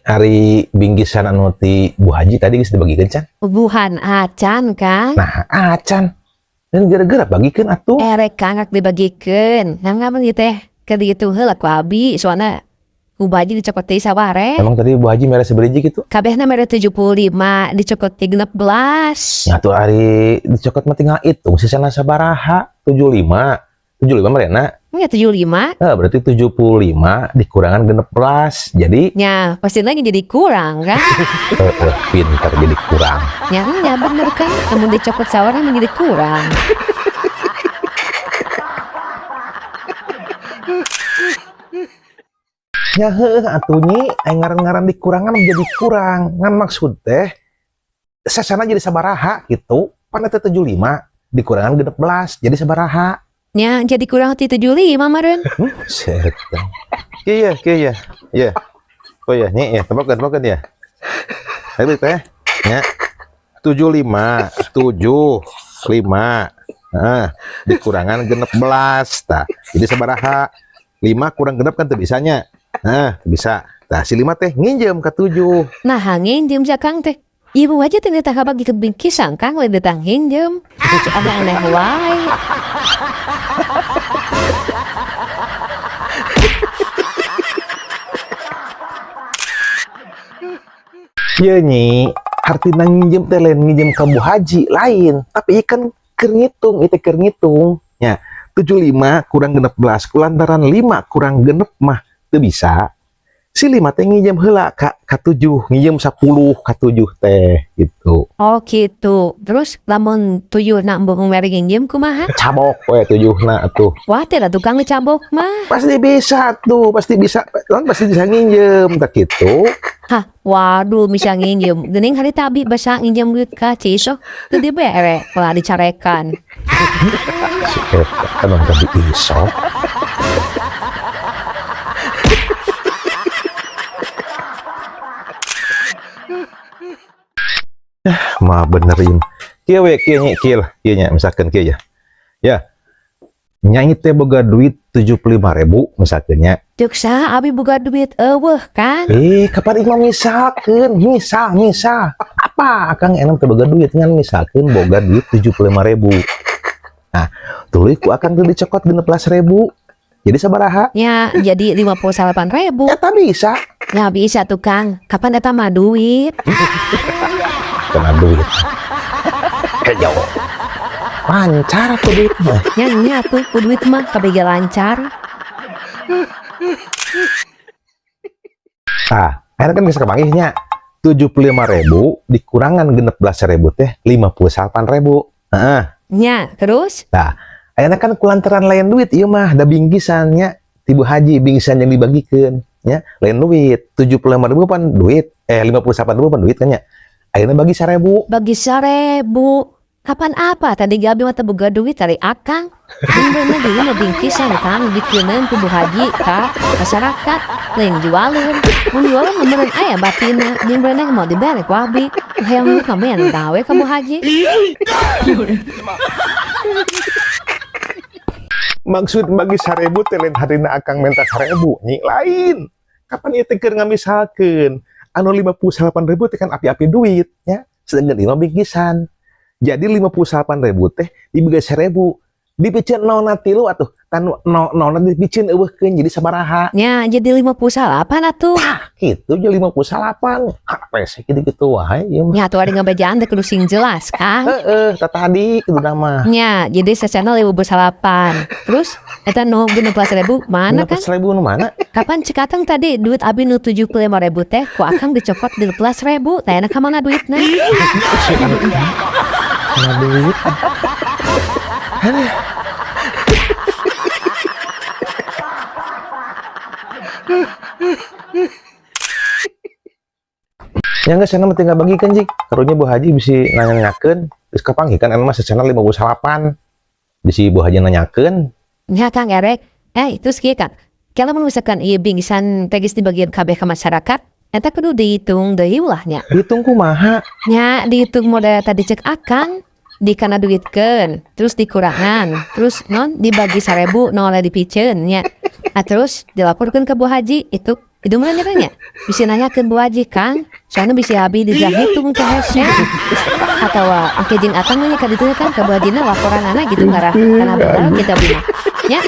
Ari bingkisan anu ti Bu Haji tadi geus dibagikeun can? Buhan acan, Kang. Nah, acan. Dan gara-gara bagikeun atuh. Erek Kang rek dibagikeun. Ngan ngamun ieu teh keur dihitung heula ku abi soalna ku Bu Haji dicokot deui saware. Emang tadi Bu Haji mere sabaraha gitu? Kabehna mere 75, dicokot ti 16. Nya atuh ari dicokot mah tinggal hitung sisana sabaraha? 75. 75 merena. Nya 75. Nah, berarti 75 dikurangan 16. Jadi Nya, pasti lagi jadi kurang kan? Pinter jadi kurang. Nya, nya bener kan? Namun dicokot saware menjadi kurang. Ya heueuh atuh nyi, aya ngaran-ngaran dikurangan menjadi kurang. Ngan maksud teh sasana jadi sabaraha gitu. Pan eta 75 dikurangan 16 jadi sabaraha. Nya, jadi kurang ti 75 meureun. Setan. Kieu ya, kieu ya. Iya. Oh ya, nyi ya, tebakeun, tebakeun ya. Ayo teh. Nya. 75, 7, 5. Nah, dikurangan 16 tah. Jadi sabaraha? 5 kurang genep kan teu bisanya. Nah, bisa. Tah si 5 teh nginjem ka 7. Nah, nginjem ja Kang teh. Ibu aja teh tah bagi bingkisan Kang lain datang nginjem. Aneh-aneh wae. Ieu nyi, hartina nginjem teh lain nginjem ka Bu Haji lain, tapi ieu kan keur ngitung, ieu teh keur ngitung. Nya, 75 kurang 16 kulantaran 5 kurang genep mah teu bisa. Si 5 teh nginjem heula ka 7, nginjem 10 ka 7 teh gitu. Oh gitu. Terus lamun 7 na embung mere nginjem kumaha? Cabok we 7 na atuh. Wah, teh lah tukang dicabok mah. Pasti bisa tuh, pasti bisa. Kan pasti bisa nginjem tak gitu. Hah, waduh bisa nginjem. Geuning hari tabi basa nginjem duit ka Ciso. Teu dibere, malah dicarekan. Si eta emang tadi iso. Mah benerin. Kieu we kieu nya kieu lah, kieu nya misalkan kieu ya. Ya. Nyai teh boga duit 75.000 misalkan nya. Ceuk saha abi boga duit eueuh kan? Kapan imam misalkan, misal, misal. Apa akang enak teh boga duit ngan misalkan boga duit 75.000. Nah, tuluy ku akang teh dicokot 16.000. Jadi sabaraha? Ya, jadi 58.000. Eta bisa. Ya bisa tuh Kang. Kapan eta mah duit? Kena duit. Hejo. Lancar aku duit mah. Nya nya tuh ku duit mah kabeh ge lancar. Tah, akhirnya kan bisa kepanggihnya. 75.000 dikurangan 16.000 teh 58.000. Heeh. Nya, terus? Tah, akhirnya kan kulantaran lain duit ieu mah da bingkisannya ti Bu Haji bingkisan yang dibagikeun nya lain duit 75.000 pan duit 58.000 pan duit kan nya. Akhirnya bagi 1.000. Bagi 1.000. Kapan apa tadi gabi mah teu boga duit dari akang. Bener deui mah bingkisan Kang dikeuneun ku Bu Haji ka masyarakat lain jualeun. Mun jualeun mah meureun aya batina jeung beunang mau dibere ku abi. Hayang duit mah menta we ka Bu Haji. Maksud bagi 1.000 teh lain harina akang minta 1.000 nyi lain. Kapan ieu teh keur ngamisalkeun anu 58.000 teh kan api-api duit nya. Sedangkan ieu mah bingkisan. Jadi 58.000 teh dibagi 1.000. Dipiceun nol na tilu atuh. Tan nol nol na dipiceun eueuhkeun jadi sabaraha. Nya jadi 58 atuh. Tah kitu jadi 58. Apa sih kitu-kitu wae ieu mah. Nya atuh ari ngabejaan teh kudu sing jelas Kang. Heeh, tah tadi kudu mah. Nya jadi sesana 58. Terus eta nu 16.000 mana kan? 16.000 nu mana? Kapan cek akang tadi duit abi nu 75.000 teh ku akang dicokot 16.000. Tah enak ka mana duitna? Mana duit? Aduh. Ya geus cenah mah tinggal bagikeun jik. Karunya Bu Haji bisi nanya-nanyakeun, geus kapanggih kan anu mah sesana 58. Bisi Bu Haji nanyakeun. Nya Kang Erek, terus kieu Kang. Kalau mun misalkan ieu bingkisan teh geus dibagian kabeh ka masyarakat, eta kudu dihitung deui ulah nya. Dihitung kumaha? Nya dihitung model tadi cek akang, dikana duitkeun, terus dikurangan, terus non dibagi 1.000 nol dipiceun nya. Nah, terus dilaporkeun ke Bu Haji, itu Itu mah nya bisa nanyakeun Bu Haji, Kang, soalnya bisa abi dihitung ke hese atau engke jeung Akang nya ka ditu kan ka Bu Hajina laporan anak gitu ngarah kana bener kita bina nya.